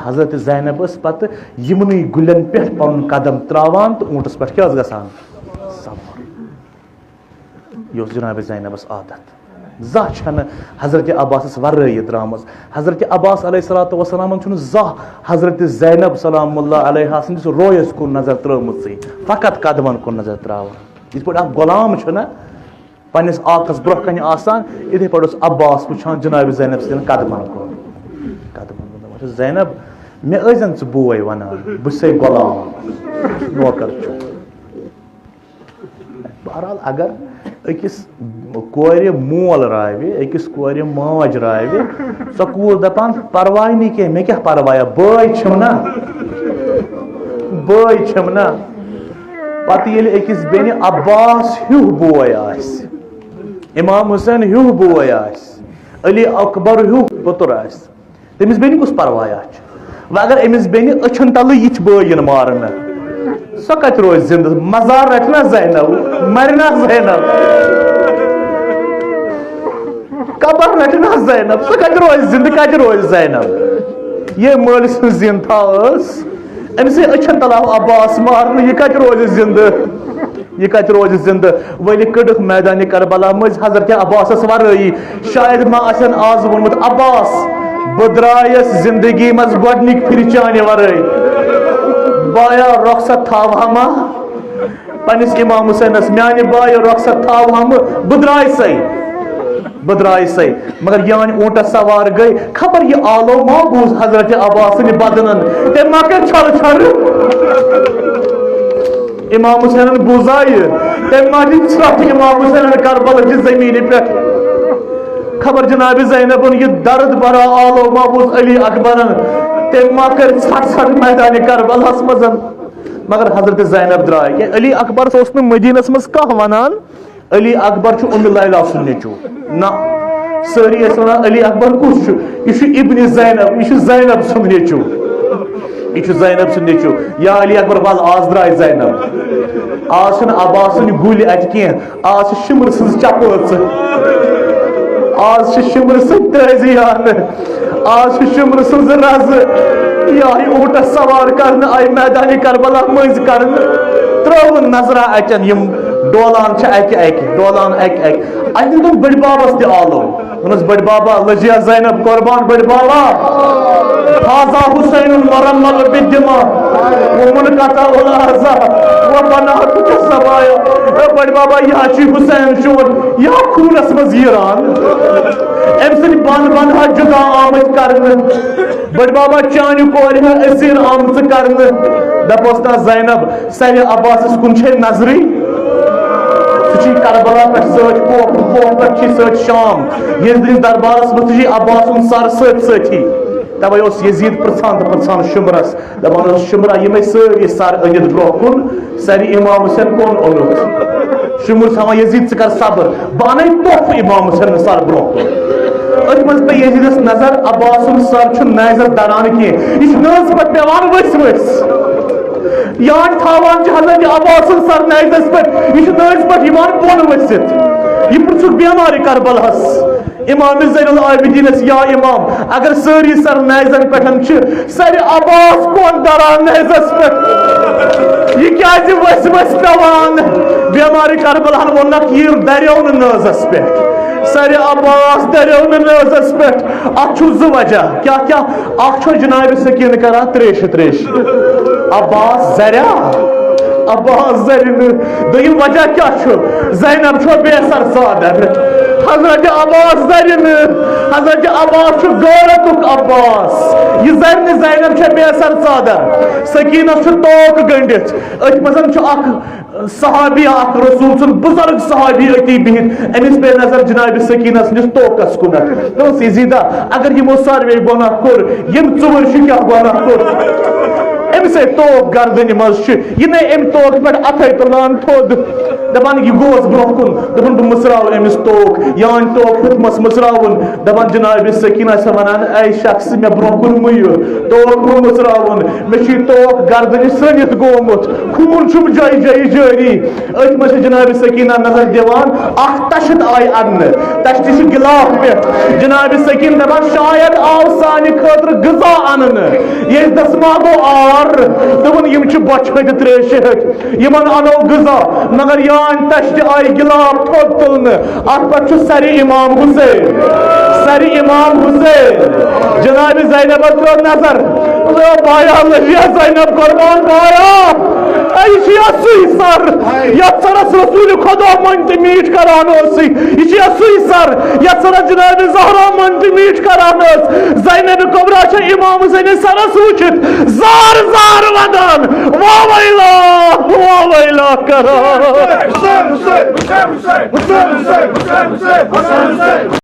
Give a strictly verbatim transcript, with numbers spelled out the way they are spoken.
حضرت زینب ٲس پتہٕ یِمنٕے گُلٮ۪ن پٮ۪ٹھ پنُن قدم تراوان تہٕ اوٗنٹس پٮ۪ٹھ کیٛاہ ٲس گژھان؟ سوار۔ یہِ اوس جناب زینبس عادت۔ زانٛہہ چھنہٕ حضرت عباسس ورٲے یہِ درٛامٕژ۔ حضرت عباس علیہ الصلوۃ والسلامن چھُنہٕ زانٛہہ حضرت زینب سلام اللہ علیہا سٕنٛدِس رویس کُن نظر ترٲومٕژٕے، فقط قدمن کُن نظر تراوان۔ یِتھ پٲٹھۍ اکھ غلام چھُنہ پننِس آقس برونٛہہ کنہِ آسان، یِتھے پٲٹھۍ اوس عباس وٕچھان جناب زینب سٕنٛدٮ۪ن قدمن کُن۔ قدمن کُن۔ دپان چھُ، "زینب، مےٚ ٲسۍ زن ژٕ بوے ونان، بہٕ چھُسے غلام، نوکر چھُس۔" بہرحال، اگر أکِس کورِ مول راوِ، أکِس کورِ ماج راوِ، سۄ کوٗر دپان، "پرواے نہٕ کینٛہہ، مےٚ کیٛاہ پروایا، بٲے چھِم نا، بٲے چھِم نا۔" پتہٕ ییٚلہِ أکِس بیٚنہِ عباس ہیوٗ بوے آسہِ، امام حسین ہیوٗ بوے آسہِ، علی اکبر ہیوٗ پُتُر آسہِ، تٔمِس بیٚنہِ کُس پرواے اَتھ چھُ؟ وۄنۍ اگر أمِس بیٚنہِ أچھن تلہٕ یِتھۍ بٲے یِن مارنہٕ، سۄ کتہِ روزِ زِندٕ؟ مزار رٹہِ نا زینب؟ مرِ نا زینب؟ قبر رٹہِ نا زینب؟ سۄ کتہِ روزِ زِندٕ؟ کتہِ روزِ زینب؟ یہِ مٲلۍ سٕنٛز زِن تھا ٲس، أمِس ہے أچھن تل آو عباس مارنہٕ، یہِ کتہِ روزِ زِندٕ؟ یہِ کتہِ روزِ زِندٕ؟ ؤلِو کٔڑٕکھ میدانِ کربلا مٔنٛزۍ حضرت عباسس ورٲیی۔ شاید ما آسن آز ووٚنمُت، "عباس، بہٕ درٛایس زندگی منٛز گۄڈنِکۍ پھِرِ چانہِ ورٲے۔ بایا، رۄخصت تھاوہا ما پننِس امام حسینس، میانہِ بایہِ، رۄخصت تھاوہا ما، بہٕ درٛایسے۔" بہٕ درٛایسے، مگر یانہِ اوٗنٹس سوار گٔے۔ خبر یہِ آلو ما بوٗز حضرت عباس سٕنٛدِ بدنن، تٔمۍ ما کٔر چھرٕ چھرٕ؟ امام حسینن بوٗزا یہِ؟ تٔمۍ ما دِتۍ ژھرٹھ امام حسینن کربلہٕ چہِ زمینہِ پٮ۪ٹھ؟ خبر جناب زینبن یہِ درد بھرا آلو ما بوٗز علی اکبرن، تٔمۍ ما کٔر ژھٹھ ژھٹھ میدانِ کربلاہس منٛز؟ مگر حضرت زینب درٛاے، کیٛازِ علی اکبرس اوس نہٕ مدینس منٛز کانٛہہ ونان علی اکبر چھُ ام لیلا سُنٛد نیٚچو۔ نہ، سٲری ٲسۍ ونان، "علی اکبر کُس چھُ؟ یہِ چھُ ابن زینب، یہِ چھُ زینب سُنٛد نیٚچو۔ یہِ چھُ زینب سُنٛد نیٚچو۔ یا علی اکبر، ول، آز درٛاے زینب۔ آز چھِنہٕ عباس سٕنٛدۍ گُلۍ اتہِ کینٛہہ، آز چھِ شِمرٕ سٕنٛز چپٲژٕ۔ آز چھِ شِمرٕ سٕنٛدۍ تٲزیانہٕ۔" آز چھِ شِمرٕ سٕنٛز رَزٕ یِہوٚے اوٗنٹَس سوار کرنہٕ آیہِ میدانِ کربلا مٔنٛزۍ کرنہٕ۔ ترٛٲوٕن نظرا اَتٮ۪ن، یِم ڈولان چھِ اَکہِ اَکہِ، ڈولان اَکہِ اَکہِ۔ اَتہِ دیُتُن بٔڈۍ بابَس تہِ آلو۔ ووٚنُس، "بٔڈۍ بابا، لٔجیا زینب قربان، بٔڈۍ بابا۔ هذا حسین مرمل بالدماء ومنقطع الاعضاء وبنات الصبايا۔" اے بٔڈۍ بابا، یہِ ہا چھُ حسین چون، یہِ ہا خوٗنَس منٛز ییٖران۔ أمۍ سٕنٛدۍ بَن بَن ہا جُدا آمٕتۍ کرنہٕ۔ بٔڈۍ بابا، چانہِ کورِ ہا أسیٖر آمژٕ کرنہٕ۔ دَپوس نا زینب، سرِ عباسس کُن چھے نظرٕے۔ سُہ چھُے کربلا پٮ۪ٹھ سۭتۍ کوفہٕ، کوفہٕ پٮ۪ٹھ چھُے سۭتۍ شام۔ یزیدس دربارس منٛز تہِ چھُے عباس سُنٛد سر سۭتۍ سۭتی۔ توے اوس یزید پرژھان تہٕ پرژھان شمرس، دپان اوس، "شمرا، یِمے سٲری سر أنِتھ برونٛہہ کُن، سرِ امام حسین کُن اوٚنُتھ؟" شمر چھُ دپان، "یزید، ژٕ کر صبر، بہٕ انَے تحفہٕ امام حسین سر برونٛہہ کُن۔" أتھۍ منٛز پیٚیہِ یزیدس نظر، عباس سُنٛد سر چھُنہٕ نیزس دران کینٛہہ، یہِ چھُ نٲز پٮ۪ٹھ پٮ۪وان ؤسۍ ؤسۍ۔ یاد تھاوان چھِ حضرت عباس سُنٛد سر نیزس پٮ۪ٹھ، یہِ چھُ نٲزِ پٮ۪ٹھ یِوان بۄن ؤسِتھ۔ یہِ پرٛژھُکھ بیمارِ کربلاہس، امام زین العابدینس، "یا امام، اگر سٲری سر نیزن پٮ۪ٹھ چھِ، سرِ عباس کون دران نیزس پٮ۪ٹھ؟ یہِ کیازِ ؤسۍ ؤسۍ پٮ۪وان؟" بیمارِ کربلاہن ووٚننکھ، "یہِ دریو نہٕ نٲزس پٮ۪ٹھ، سرِ عباس دریو نہٕ نٲزس پٮ۪ٹھ۔ اتھ چھُ زٕ وجہ۔" کیٛاہ کیٛاہ؟ اکھ چھُ جناب سکین کران تریشہِ تریشہِ۔ عباس زریا، عباس زرِ نہٕ۔ دوٚیِم وجہ کیٛاہ چھُ؟ زینب چھو بے سر ژادر۔ حضرت عباس زرِ نہٕ۔ حضرت عباس چھُ غیرتُک عباس۔ یہِ زرِ نہٕ، زینب چھےٚ بے سر ژادر۔ سکینس چھُ توک گٔنڈِتھ۔ أتھۍ منٛز چھُ اکھ صحابی اکھ، رسول سُنٛد بزرگ صحابی أتی بِہِتھ، أمِس پیٚیہِ نظر جناب سکینہ سٕنٛدِس توکس کُنتھ۔ دوٚپُس، "یزیدا، اگر یِمو ساروے گۄناہ کوٚر، یِم ژوٗر چھِ کیٛاہ گۄناہ کوٚر؟ أمِس ہے توک گردنہِ منٛز چھِ، یہِ نے أمۍ توکہٕ پٮ۪ٹھ اَتھَے تُلان تھوٚد۔ دَپان، یہِ گوس برٛونٛہہ کُن، دوٚپُن، بہٕ مٕژراوٕ أمِس توک۔ یانۍ توک ہیوٚتمَس مٕژراوُن۔ دَپان، جناب سکیٖنہ چھےٚ وَنان، اے شخص، مےٚ برٛونٛہہ کُن مہٕ یہِ، توک مہٕ مٕژراوُن، مےٚ چھُ یہِ توک گردنہِ سٔنِتھ گوٚمُت، خوٗن چھُم جایہِ جایہِ جٲری۔ أتھۍ منٛز چھِ جناب سکیٖنہ نظر دِوان، اَکھ تَشہِ تہِ آیہِ اَننہٕ، تَشہِ تہِ چھِ گِلاف پٮ۪ٹھ۔ جناب سکیٖنہ دَپان، شاید آو سانہِ خٲطرٕ غذا اَننہٕ۔ ییٚلہِ دَسما گوٚو آر، دوٚپُن، یِم چھِ بۄچھِ ۂتۍ ترٛیشہِ ۂتۍ، یِمَن اَنو غذا، مگر یانۍ تَشہِ تہِ آیہِ گِلاف تھوٚد تُلنہٕ۔ اَتھ پٮ۪ٹھ چھُ سَرِ اِمام حُسین، سَرِ اِمام حُسین۔ جناب زینبَس ترٛٲو نظر، دوٚپ، بایا، لٔجیا زینب قربان، بایا، اے، یہِ چھُ یا سُے سَر، یَتھ سَرَس رسول خدا مۄنۍ تہِ میٖٹھ کران اوسُے، یہِ چھُ یا سُے سَر، یَتھ سَرَس جناب زہرا مۄنۍ تہِ میٖٹھ کران ٲس۔ زینب کبریٰ چھےٚ اِمام حُسین سَرَس وٕچھِتھ زار زار وَدان، وا ویلا، وا ویلا کران۔